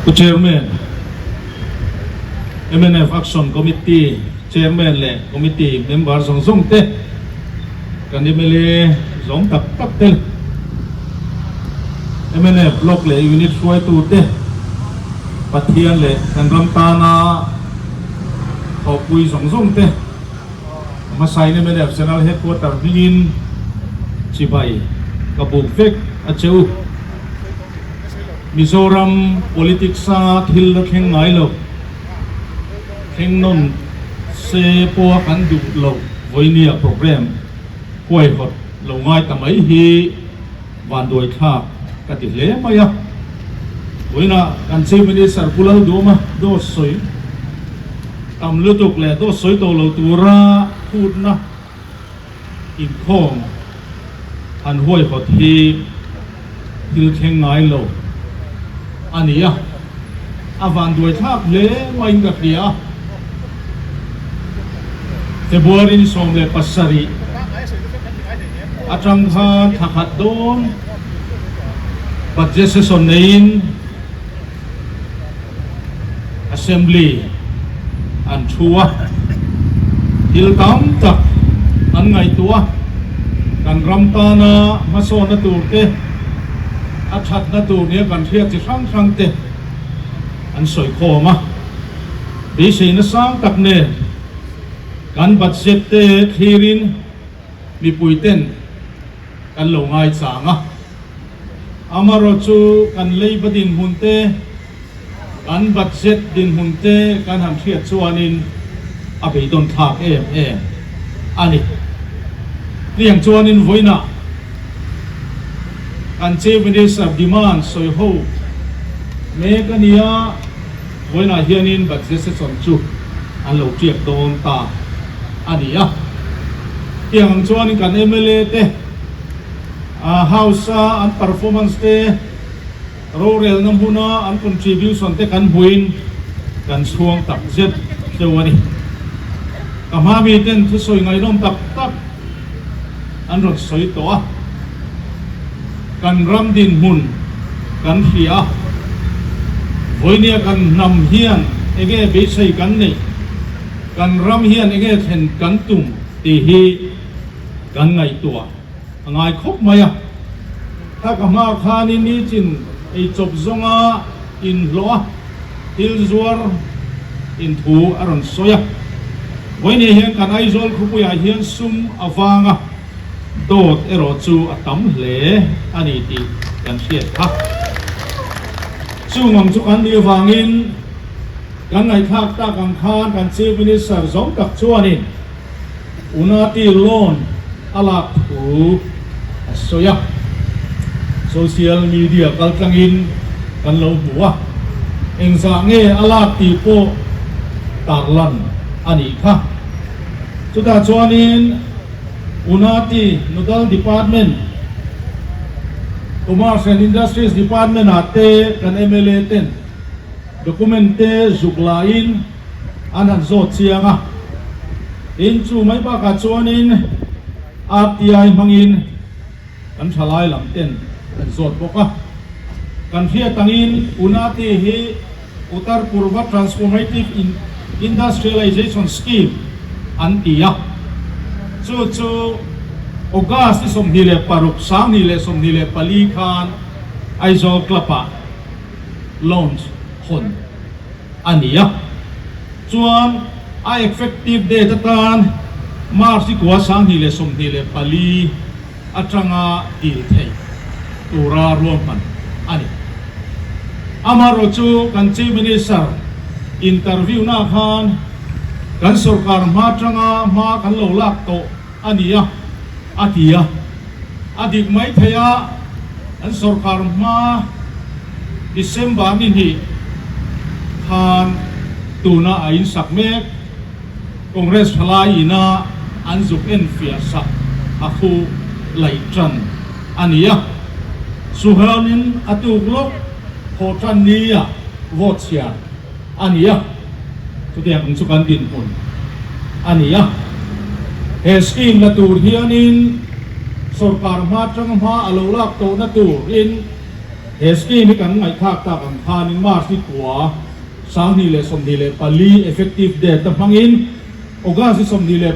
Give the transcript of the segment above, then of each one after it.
Pu Chairman, mnf Action Committee Chairman leh Committee member zawng zawng te, kan mla zawng tak tak te, mnf Block leh Unit hruaitu te, Pathian leh kan ram tana thawhpui zawng zawng te, hmasain mnf General Headquarter hmingin chibai ka buk vek a che u. Mizoram politics a thil la thleng ngai lo, thleng nawn se pawha kan duh loh vawinia program huaihawt lo ngai ta mai hi vanduai thlak ka ti hle mai a. Vawiinah kan Chief Minister Pu Lalduhawma dawt sawi tam lutuk leh dawt sawi tawh lo tura phutna Inkhawm han huaihawt hi thil thleng ngai lo a ni a, a vanduai thlak hle maiin ka hria a. February ni 17 atang khan thla khat dawn budget session neiin Assembly an thu a, thil tam tak an ngaihtuah a, kan ram tana hmasawnna tur te, a thatna tur nia kan hriat chi hrang hrang te an sawi khawm a. Beiseina sang tak nen kan budget te thlirin mipui ten kan lo ngaichang a. Amarawh chu kan leiba dinhmun te, kan budget dinhmun te kan han hriat chuanin a beidawn thlak em em a ni. Hliang chuanin vawiinah kan Chief Minister demand sawi ho mek a nia, vawiinah hianin budget session chu an lo tiak dawn ta a ni a. Tiang ang chuanin kan mla te, A house a an performance te, rorelna hmuna an contribution te kan hmuin kan chhuang tak zet hleuh a ni. Ka hma mi ten thusawi ngaihnawm tak tak an rawn sawi tawh a, kan ram dinhmun kan hria a, vawinia kan hnam hian enge beisei kan neih, kan ram hian enge thlen kan tum tih hi kan ngaihtuah. A ngai khawp mai a. Thla ka hma khanin nichin ei chawp zawnga inhlawh a, thil zuar in thu a rawn sawi a. Vawiinah hian kan Aizawl khawpuiah hian sum a vang a, dawt erawh chu a tam hle a ni tih kan hriat kha. Chung ang chu kan nih avangin kan ngaihthlak tak ang khan kan Chief Minister zawng tak chuanin, Unati loan a lak thu a sawi a, social media kaltlangin kan lo hmu a, engzah nge a lak tih pawh tarlan a nih kha. Chutah chuanin Unati Nodal Department, Commerce and Industries Department ah te kan mla ten document te zuk lain, An han zawt chiang a, tin chu mai bakah chuanin RTI hmangin kan thalai lam ten an zawt bawk a. Kan hriat angin Unati hi Uttar Purva Transformative Industrialization Scheme an ti a, chu chu August ni 26, 2024 khan Aizawl Club-ah launch hawn a ni a, chuan a effective date atan March ni 2024 atanga dil theih tura ruahman a ni. Amaherawh chu kan Chief Minister interview na khan kan sorkar hma atanga hma kan lo lak tawh a ni a, a ti a. A dik mai thei a, an sorkar hma December ni hnih khan tuna a insak mek Congress thalai ina an zuk enfiah sak a khu laih tan a ni a. Suhanin a tuk lawk thaw tan nia vote chhiar a ni a, chutiang ang chu kan dinhmun a ni a. He scheme la tur hianin sorkar hma tang hma a lo lak tawhna turin He scheme hi kan ngaihthlak tak ang khanin March ni kua 2024 effective date a hmangin August ni 26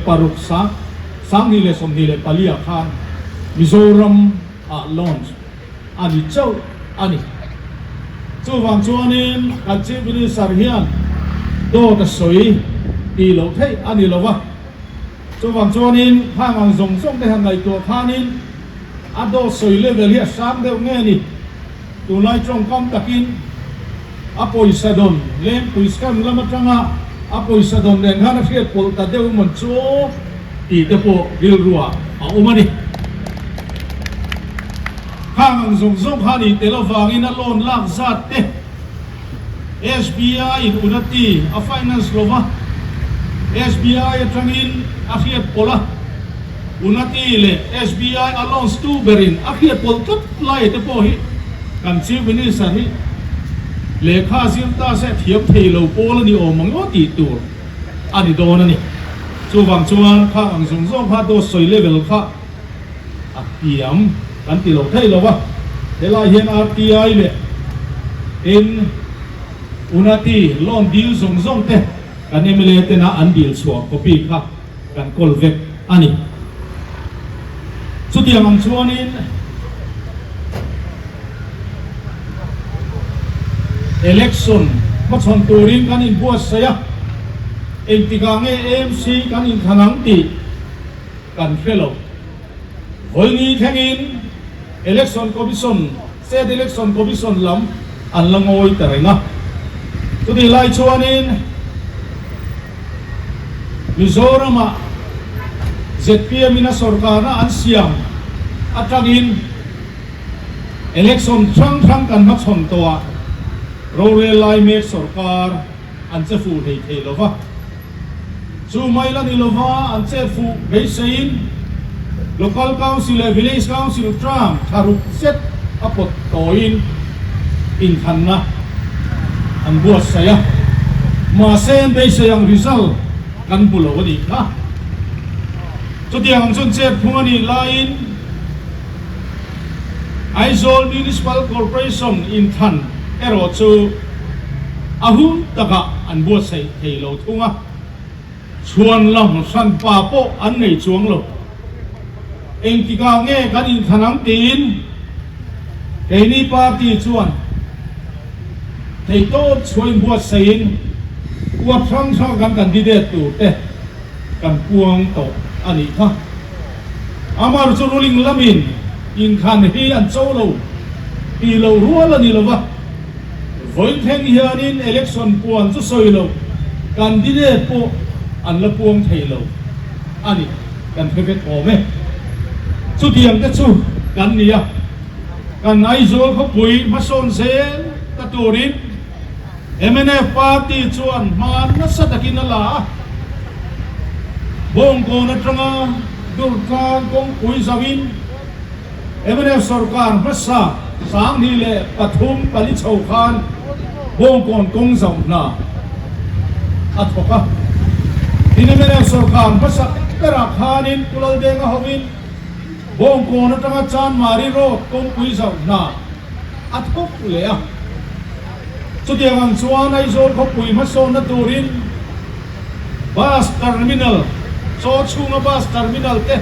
2024 ah khan Mizoram ah launch a ni chauh a ni. Chuvang chuanin kan Chief Minister hian dawt a sawi tih loh theih a ni lo va. Chuvang chuanin khang ang zawng zawng te han ngaihtuah khanin a dawt sawi level hi a sang deuh nge ni? Tunlai tawngkam takin a pawisa dawn Lengpui scam lam atanga a pawisa dawn nen khan a hriat pawlh ta deuh mawn chu tih te pawh rilruah a awm a ni. Khang ang zawng zawng kha nih tel avangin a loan lak zat te SBI in Unati a finance lova, SBI atangin a hriat pawlh a, Unati leh SBI a loans tu berin a hriat pawlh tlat lai te pawh hi kan Chief Minister hi lehkha zir ta se a thiam thei lo pawl a ni awm ang aw tih tur a ni dawn a ni. Chuvang chuan khang ang zawng zawng kha dawt sawi level kha a hniam kan ti lo thei lo a, helai hian RTI leh in Unati loan dil zawng zawng te kan mla tena an dil chhuah copy kha kan kawl vek a ni. Chutiang ang chuanin election hmachhawn turin kan inbuatsaih a, engtikah nge AMC kan inthlan ang tih Kan hre lo. Vawiini thlengin Election Commission, State Election Commission lam an la ngawi ta reng a. Chutih lai chuanin Mizoramah zpm in a sorkarna an siam atangin Election hrang hrang kan hmachhawn tawh a, rorel lai mek sorkar an che fuh hlei thei lo va. Chu mai la ni lova an chet fuh beiseiin Local Council leh Village Council term thla ruk zet a pawt tawiin inthanna an buatsaih a, mahse an beisei ang result kan hmu lo a nih kha. Chutiang ang chuan chet phung a nih laiin Aizawl Municipal Corporation inthlan erawh chu a hun takah an buatsaih thei lo thung a, chhuan lam hranpa pawh an nei chuang lo. Engtikah nge kan inthlan ang tiin keini party chuan theihtawp chhuah inbuatsaihin uap hrang hrang kan candidate tur te kan puang tawh a nih kha. Amar chu ruling lamin inthlan hi an cho lo tih loh rual a ni lo va, vawiin thleng hianin election puan chu sawi lo, candidate pawh an la puang thei lo a ni, kan hre vek awm e. Chutiang te chu kan ni a, kan Aizawl khawpui hmasawn zel ta turin Mnf party chuan hma nasa takin a la a, Bawngkawn atanga Durtlang kawngpui zauhin mnf sorkar hmasa 2003 pali chho khan Bawngkawn kawng zauh hna a thawk a. Tin mnf sorkar hmasa berah khanin Pu Laldenga hovin Bawngkawn atanga Chanmari Road kawngpui zauh hna a thawk leh a. Chutiang ang chuan Aizawl khawpui hmasawnna turin Bus Terminal, chaw chhunga Bus Terminal te,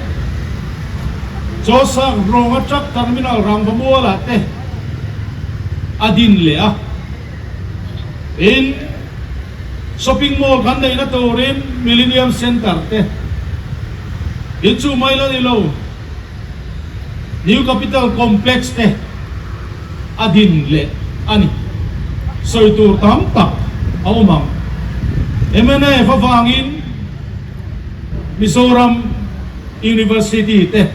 chaw sak rawnga Truck Terminal Rangvamualah te a din leh a. Tin, Shopping Mall kan neihna turin Millennium Centre te, tin chu mai la ni lo, New Capital Complex te a din leh a ni. Sawi tur tam tak a awm ang. Mnf avangin Mizoram University te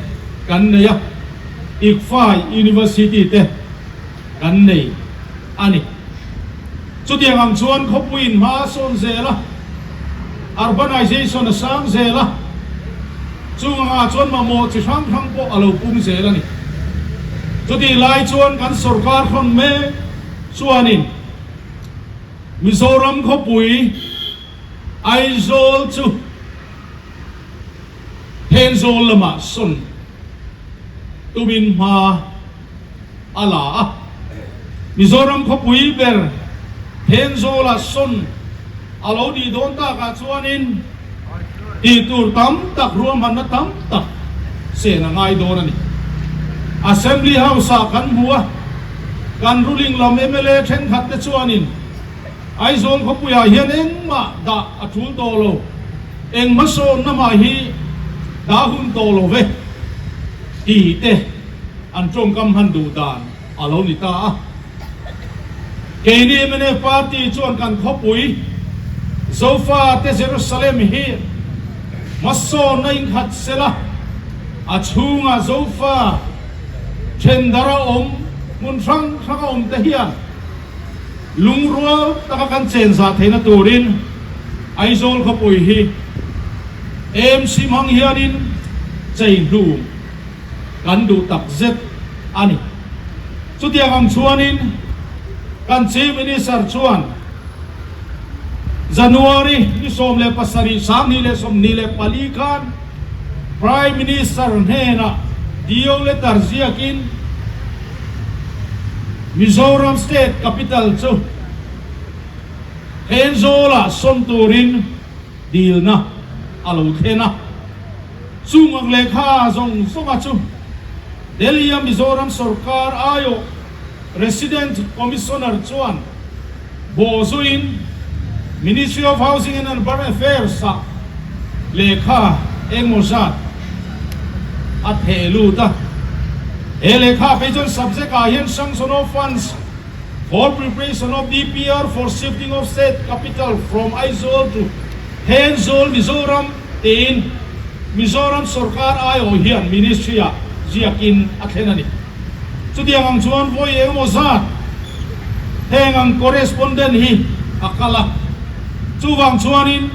kan nei a, ICFAI University te kan nei a ni. Chutiang ang chuan khawpuiin hma a sawn zel a, urbanization a sang zel a, chung angah chuan mamawh chi hrang hrang pawh a lo pung zel a ni. Chutih lai chuan kan sorkar hawn mek chuanin Mizoram khawpui Aizawl chu Thenzawl lamah sawn tumin hma a la a. Mizoram khawpui ber Thenzawla sawn a lo nih dawn takah chuanin tih tur tam tak ruahmanna tam tak sen a ngai dawn a ni. Assembly House-ah kan hmu a, kan ruling lam mla thenkhat te chuanin Aizawl khawpuiah hian engmah dah a tul tawh lo, eng hmasawnna mah hi dah hun tawh lo ve tih te an tawngkam hman duh dan a lo ni ta a. Keini mnf party chuan kan khawpui Zofa te Jerusalem hi hmasawnna inkhat sela, a chhunga Zofa thendara awm hmun hrang hranga awm te hian Lungrual taka kan chen zah theihna turin Aizawl khawpui hi AMC hmang hianin chei hlum kan duh tak zet a ni. Chutiang ang chuanin kan Chief Minister chuan January ni 17, 2024 khan Prime Minister hnenah DO letter ziakin Mizoram State Capital chu Thenzawlah sawn turin dilna a lo thlen a. Chung ang lehkha zawng zawnga chu Delhi-a Mizoram sorkar aiawh Resident Commissioner chuan bawhzuiin Ministry of Housing and Urban Affairs-ah lehkha engmaw zat a theh lut a. He lehkha phei chuan subject-ah hian Sanction of Funds for Preparation of DPR for Shifting of State Capital from Aizawl to Thenzawl, Mizoram tiin Mizoram sorkar aiawh hian Ministry-ah ziakin a thlen a ni. Chutiang ang chuan vawi engemaw zat heng ang correspondent hi a kal a, chuvang chuanin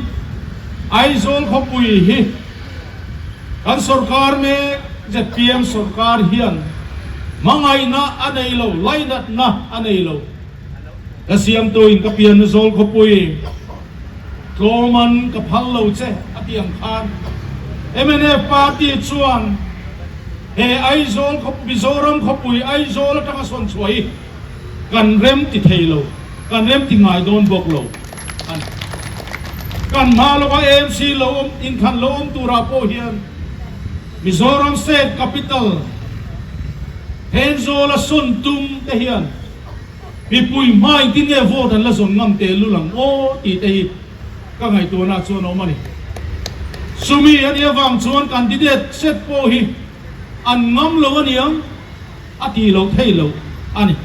Aizawl khawpui hi kan sorkar mek zpm sorkar hian hmangaihna a nei lo, lainatna a nei lo. Ka siamtuin ka pianna zawl khawpui tlawman ka phal lo che a ti ang khan mnf party chuan he Aizawl khawpui Mizoram khawpui Aizawl atanga sawn chhuah hi kan rem ti thei lo, kan rem ti ngai dawn bawk lo a ni. Kan hma lawka AMC lo awm inthlan lo awm turah pawh hian Mizoram State Capital Thenzawl a sawn tum te hian Mipui hma engtin nge vote an la zawn ngam teh lul ang aw tih te hi ka ngaihtuahna chuan a awm a ni. Chumi a nih avang chuan candidate set pawh hi an ngam lo a niang a tih loh theih loh a ni.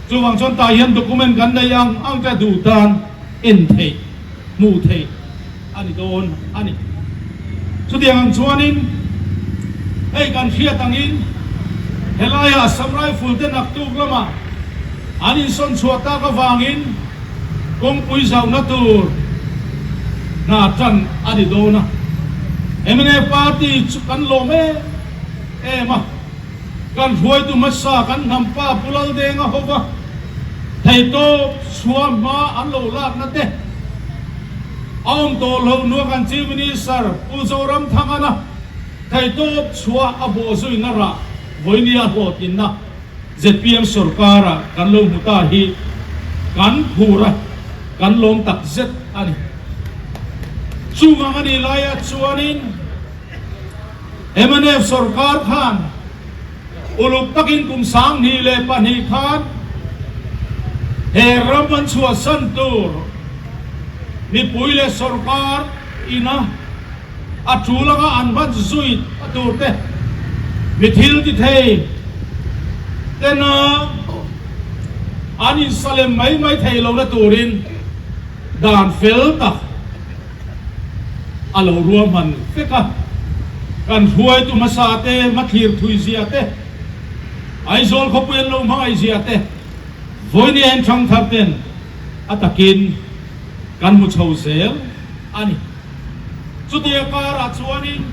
Chuvang chuan tah hian document kan nei ang ang te duh tan en theih, hmuh theih a ni dawn a ni. Chutiang ang chuanin hei kan hriat angin helaiah Assam Rifle te naktuk lamah an insawn chhuah tak avangin kawngpui zauhna tur hna tan a ni dawn a. Mnf party chu kan lawm em em a. Kan hruaitu hmasa kan hnam pa Pu Laldenga hova theihtawp chhuah hma an lo lakna te a awm tawh loh nua kan Chief Minister Pu Zoramthangana theihtawp chhuah a bawhzuina rah vawinia hlawhtlinna zpm sorkara kan lo hmu ta hi kan phur a, kan lawm tak zet a ni. Chung ang a nih laia chuanin. Mnf sorkar khan uluk takin kum 2002 khan he ram an chhuahsan tur mipui leh sorkar ina a tul anga an hman zui a tur te mi thil ti thei tena an insalem mai mai thei lohna turin dan fel tak a lo ruahman vek a, kan hruaitu hmasa te, hmathlir thui zia te, Aizawl khawpui an lo hmangaih zia te, vawinia in thangthar ten a takin kan hmu chho zel a ni. Chutia karah chuanin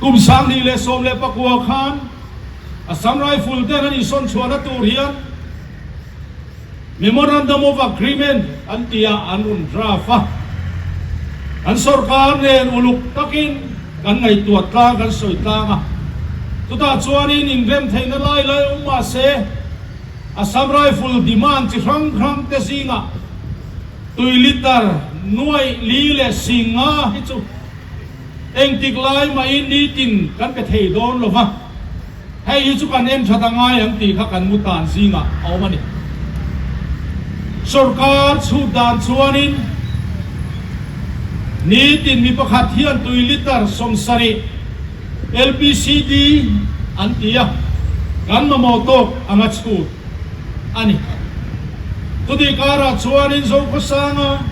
kum 2019 khan Assam Rifle ten an insawn chhuahna tur hian, Memorandum of Agreement an ti a, an rawn draft a. Kan sorkar nen uluk takin kan ngaihtuah tlang, kan sawi tlang a. Chutah chuanin inrem theihna lai lai awm mah se, Assam Rifle demand chi hrang hrang te zingah tui litre nuaih li leh 50 hi chu engtik lai mahin nitin kan pe thei dawn lo va, hei hi chu kan en that a ngai ang tih kha kan mu tan zingah a awm a ni. Sorkar chhut dan chuanin nitin mi pakhat hian tui litre 70 LPCD an ti a, kan mamawh tawk anga chhut a ni. Chutih karah chuanin Zokhawsanga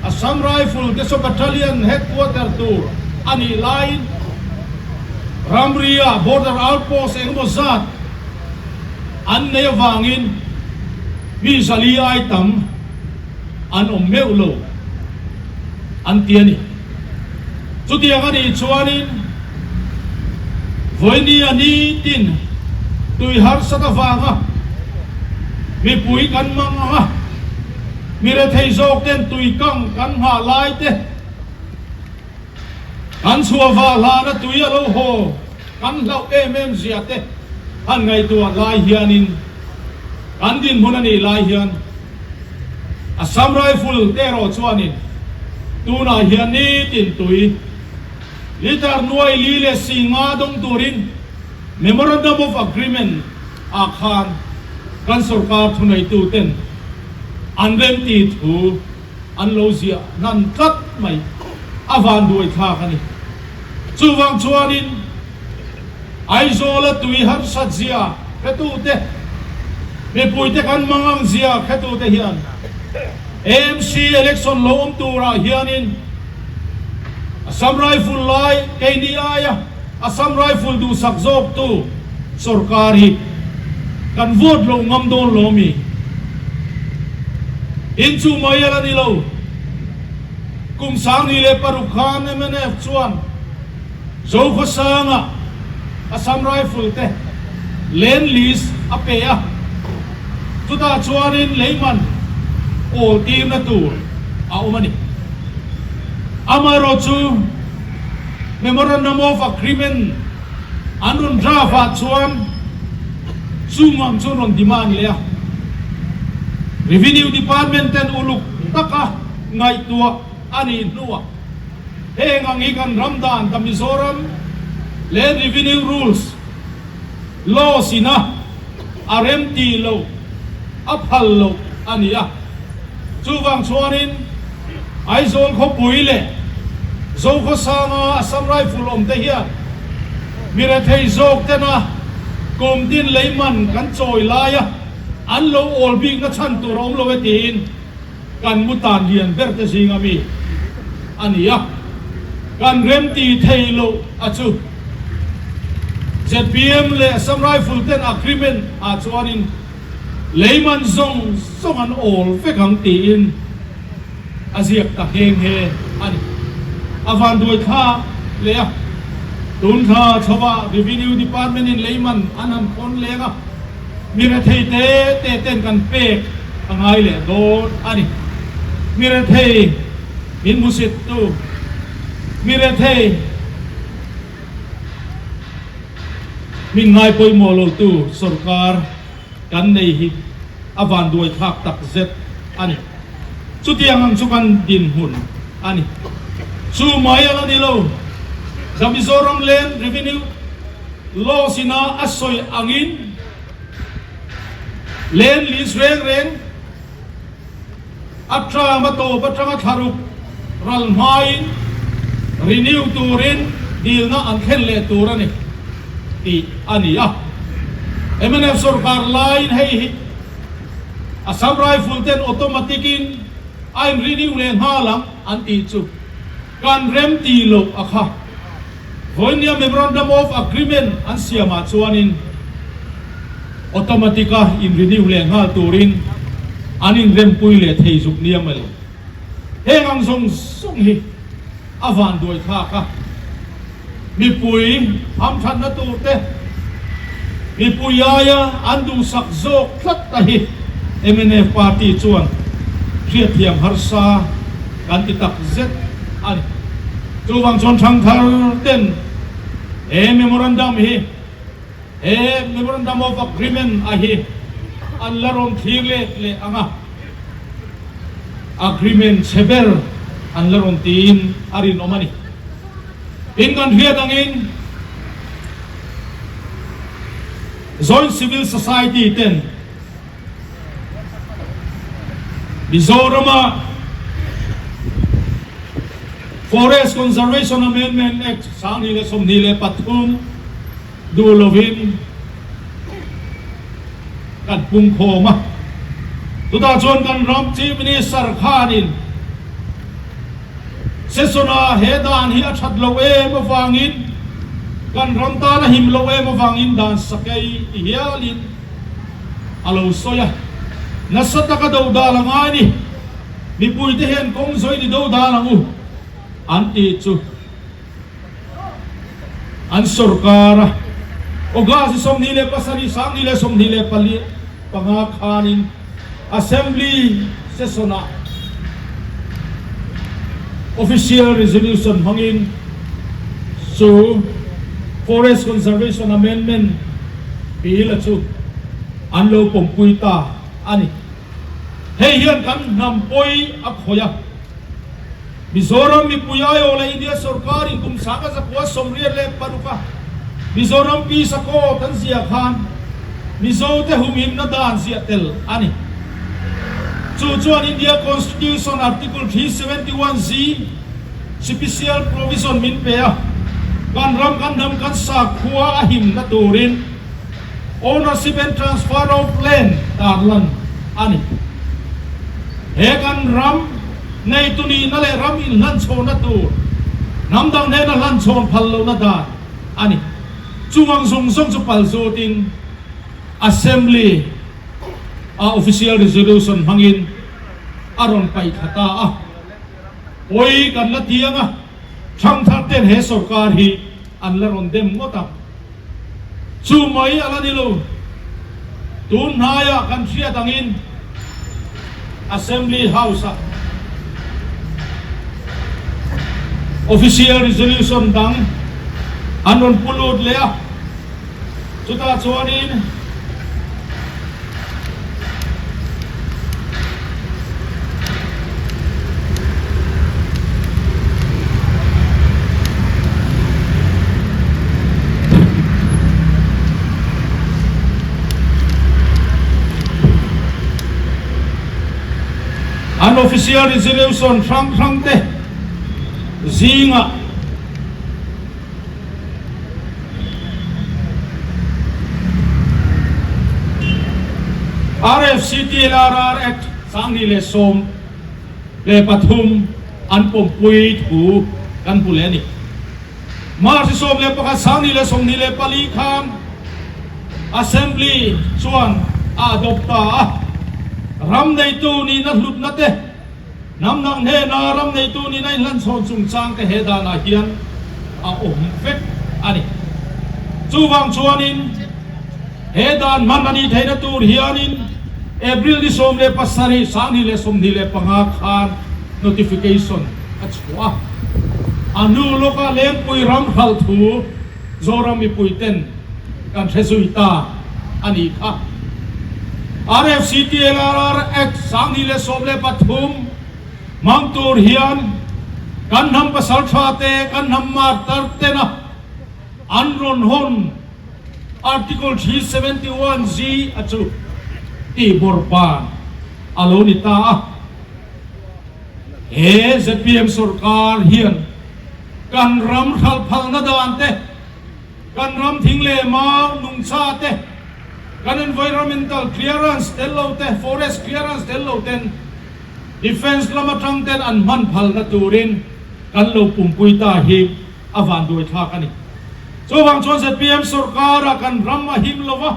Assam Rifle te saw Battalion Headquarter tur a nih laiin ramri-ah Border Outpost engemaw zat an nei avangin mi 400 ai tam an awm meuh lo an ti a ni. Chutiang a nih chuanin vawinia nitin tui harsat avanga mipui kan mang ang a, mi rethei zawk ten tui kang kan nghah lai te, kan chhuah vah hlana tui a lo haw kan hlauh em em zia te han ngaihtuah lai hianin kan dinhmun a nih lai hian Assam Rifle te erawh chuanin tunah hian nitin tui litre 4,500 dawng turin Memorandum of Agreement ah khan kan sorkar thuneituten an remti thu an lo ziah hnan tlat mai a vanduai thlak a ni. Chuvang chuanin Aizawla tui harsat zia hretute, mipuite kan mangang zia hretute hian AMC election lo awm turah hianin Assam Rifle lai keini aia Assam Rifle duhsak zawktu sorkar hi kan vote lo ngam dawn lo mi? Inchuh mai a la ni lo. Kum 2006 khan mnf chuan Zokhawsanga Assam Rifle te land lease a pe a, chutah chuanin leiman awl tirna tur a awm a ni. Amaherawhchu Memorandum of Agreement an rawn draft ah chuan chung ang chu an rawn demand leh a, Revenue Department ten uluk taka ngaihtuah a nih hnuah heng ang hi kan ram dan ta Mizoram Land Revenue Rules Laws ina a rem tih loh a phal loh a ni a. Chuvang chuanin Aizawl khawpui leh Zokhawsanga Assam Rifle awm te hian mi rethei zawk tena kum tin lei man kan chawi laia an lo awl bikna chhan tur a awm lo e tiin kan mu tan lian ber te zinga mi a ni a, kan remti thei loh a chu. Zpm leh Assam Rifle ten agreement ah chuanin lei man zawng zawng an awl vek ang tiin a ziak ta nghe nghe a ni. A vanduai thla leh a, tun thla chhovah Revenue Department in lei man an han khawn leng a, Mi rethei te te ten kan pek a ngai leh dawn a ni. Mi rethei min hmusit tu, mi rethei min ngai pawimawh lo tu sorkar kan nei hi a vanduai thlak tak zet a ni. Chutiang ang chu kan dinhmun a ni. Chu mai a la ni lo, The Mizoram Land Revenue Laws ina a sawi angin Land Lease reng reng a term a tawp atanga thlaruk ral hmain renew turin dilna an thlen leh tur a ni tih a ni a. Mnf sorkar laiin hei hi Assam Rifle ten automatic in a in renew leh nghal ang an tih chu kan rem ti loh a kha. Vawinia Memorandum of Agreement an siamah chuanin automatic a in renew leh nghal turin an inrempui leh thei zuk nia mawle. Heng ang zawng zawng hi a van duai thlak a, mipui hamthatna tur te, mipui aia an duhsak zawk tlat ta hi mnf party chuan hriatthiam harsa kan ti tak zet a ni. Chuvang chuan thangthar ten he memorandum hi, he memorandum of agreement a hi. an la rawn thlir let leh ang a, agreement chhe ber an la rawn tiin a rinawm a ni. Tin kan hriat angin Joint Civil Society ten Mizorama Forest Conservation Amendment Act 2023 duh lovin kan pungkhawm a. Chutah chuan kan ram Chief Minister khanin Session-a he dan hi a that lo em avangin kan ram tan a him lo em avangin dan sakei ti hialin a lo sawi a. Nasa taka do dal a ngai ni. Mipuite hian kawng zawi ni do dal ang u an tih chu. An sorkar a, August 27, 2025 khanin Assembly session-ah Official Resolution hmangin chu Forest Conservation Amendment Bill-a chu an lo pawmpui ta a ni. Hei hian kan hnam pawi a khawih a. Mizoram mipui aiawh leh India sorkarin kum 1986 a Mizoram Peace Accord an ziah khan Mizote humhimna dan ziah tel a ni. Chu chuan India Constitution Article 371 Z Special Provision min pe a, kan ram kan hnam kan sakhua a himna turin Ownership and Transfer of Land tarlan a ni. He kan ram neitu nihna leh ram inhlanchhawnna tur hnam dang hnena hlanchhawn phal lohna dan a ni. Chung ang zawng zawng chu pal zutin Assembly a Official Resolution hmangin a rawn paih thla ta a. Pawi kan la tiang a, thangthar ten he sorkar hi an la rawn dem ngawt ang. Chu mai a la ni lo. Tun hnaiah kan hriat angin Assembly House-ah Official Resolution dang an rawn pu lut leh a, chutah chuanin An official resolution hrang hrang te zingah RFCTLRR Act 2013 an pawmpui thu kan hmu leh a ni. March 11, 2024 khan Assembly chuan a adopt ta a, ram neitu nihna hlutna te, hnam dang hnena ram neitu nihna inhlanchhawn chungchang te he danah hian a awm vek a ni. Chuvang chuanin he dan hman a nih theihna tur hianin April ni 17, 2025 khan notification a chhuah a. A hnu lawka Lengpui ram hralh thu Zoram mipui ten kan hre zui ta a nih kha. RFCTLRR Act 2013 hmang tur hian kan hnam pasal tha te, kan hnam martar tena an rawn hawn Article 371 G a chu tihbawrhban a lo ni ta a. He zpm sorkar hian kan ram hralh phalna dan te, kan ram thing leh mau nungcha te, kan environmental clearance tel lo te, forest clearance tel lo ten defence lam atang ten an hman phalna turin kan lo pumpui ta hi a vanduai thlak a ni. Chuvang chuan zpm sorkara kan ram a him lo va,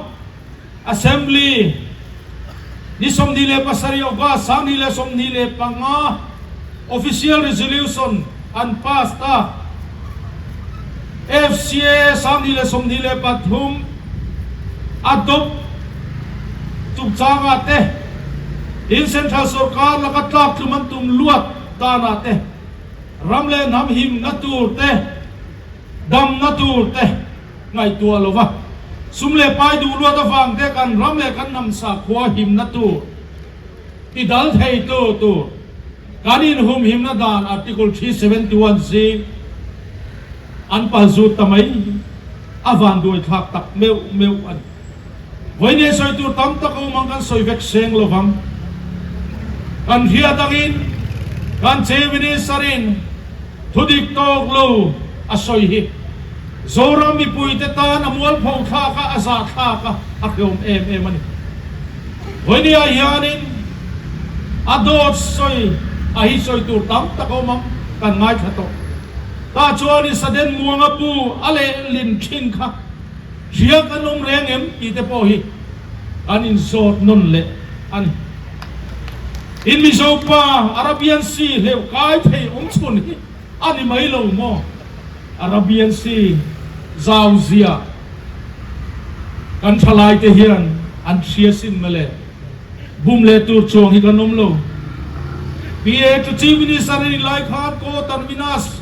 Assembly ni 27 August 2025 Official Resolution an pass ta. FCA 2023 adopt chungchangah te, tin Central Sorkar laka tlak tlum an tum luat danah te, ram leh hnam himna tur te, damna tur te, ngaihtuah lo va. Sum leh pai duh luat avang te kan ram leh kan hnam sakhua himna tur ti dal thei tu tur kan inhumhimna dan Article 371 zing an pal zut ta mai a vanduai thlak tak meuh meuh a ni. Vawiin sawi tur tam tak a awm ang kan sawi vek seng lovang. Kan hriat angin kan Chief Minister in thudik tawk lo a sawi hi Zoram mipuite tan a mualpho thlak a, a zah thlak a, a hreawm em em a ni. Vawinia hianin a dawt sawi a hi sawi tur tam tak a awm ang kan ngaithla tawh. Tah chuan i Saden Muanga pu a lehlin thin kha Hria kan awm reng em tih te pawh hi kan inzawt nawn leh a ni. In Mizo pa Arabian Sea hleuh kai thei awm chhun hi a ni mai lo maw? Arabian Sea zau zia kan thalai te hian an hria sin mawle. Bum leh tur chuang hi kan awm lo. PA chu Chief Minister a nih lai khan Ko Terminus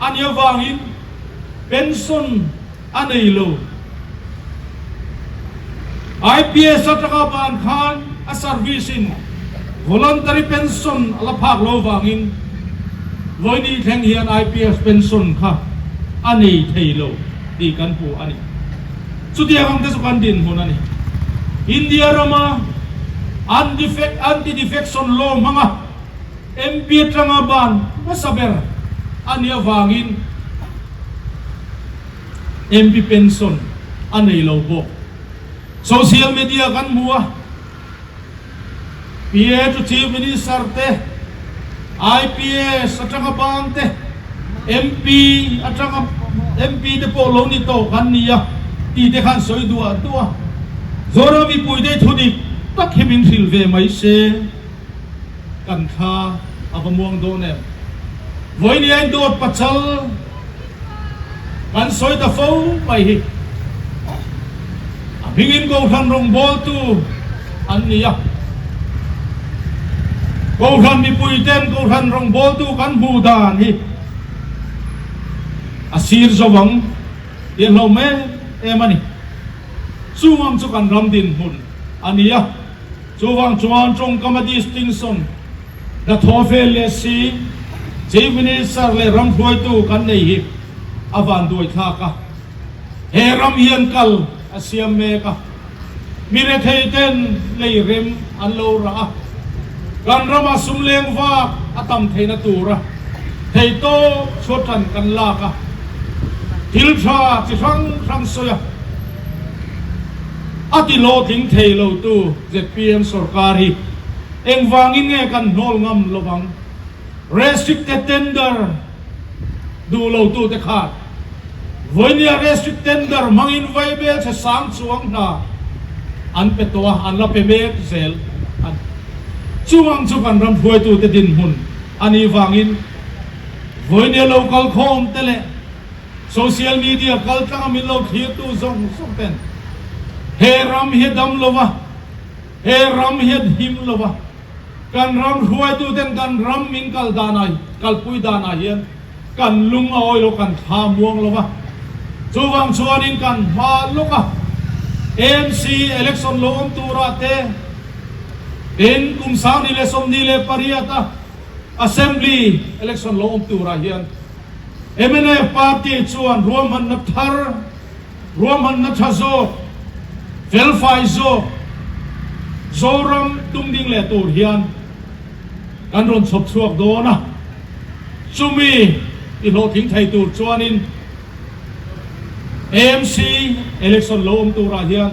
a nih avangin pension a nei lo. IPS atanga ban khan a service in voluntary pension a la phak lo vangin vawiin thleng hian IPS pension kha a nei thei lo tih kan hmu a ni. Chutiang ang te chu kan dinhmun a ni. India rama anti-defection law hmanga MP atanga ban hmasa ber a nih avangin MP pension a nei lo bawk. Social media kan hmu a, PA chu Chief Minister te, IPS atanga bang te, MP atanga MP te pawh lo ni tawh kan ni a tih te khan sawi duah duah a. Zoram mipuite thu dik tak hi min hrilh ve mai se. Kan thla a va muang dawn em? Vawinia dawt pachal kan sawi ta fo mai hi a hmingin Kohhran rawngbawltu an ni a. Kohhran mipuiten Kohhran rawngbawltu kan hmuh dan hi a sir zo ang tih a hlauh em em a ni. Chung ang chu kan ram dinhmun a ni a. Chuvang chuan tawngkam a distinction hnathawh vel leh si Chief Minister leh ram hruaitu kan nei hi a vanduai thlak a. He ram hian kal a siam mek a, mi rethei ten lei rem an lo rah a, kan rama sum leng vak a tam theihna tura theihtawp chhuat tan kan lak a, thil tha chi hrang hrang sawi a. A ti hlawhtling thei lo tu zpm sorkar hi engvangin nge kan hnawl ngam lovang? Restricted tender duh lo tu te khan vawinia restrict tender hmangin vaibel chhe sang chuang hna an pe tawh a, an la pe mek zel a ni. Chuvang chu kan ram hruaitute dinhmun a nih vangin vawinia lo kalkhawm te leh Social media kal tlanga min lo thlirtu zawng zawng ten he ram hi a dam lo va, he ram hi a him lo va, kan ram hruaitu ten kan ram min kal danah, kalpui danah hian kan lung a awi lo, kan thla muang lo va. Chuvang chuanin kan hma lawk a, AMC election lo awm turah te, tin kum 2028 a Assembly election lo awm turah hian Mnf party chuan ruahmanna thar, ruahmanna tha zawk, felfai zawk Zoram tum ding leh tur hian kan rawn chhawp chhuak dawn a. Chumi i hlawhtling thei tur chuanin AMC election lo awm turah hian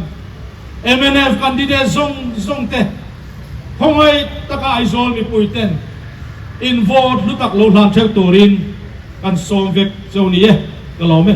mnf candidate zawng zawng te Khawngaih taka Aizawl mipui ten in vote hlu tak lo hlan theuh turin kan sawm vek cheu ni e, ka lawm e.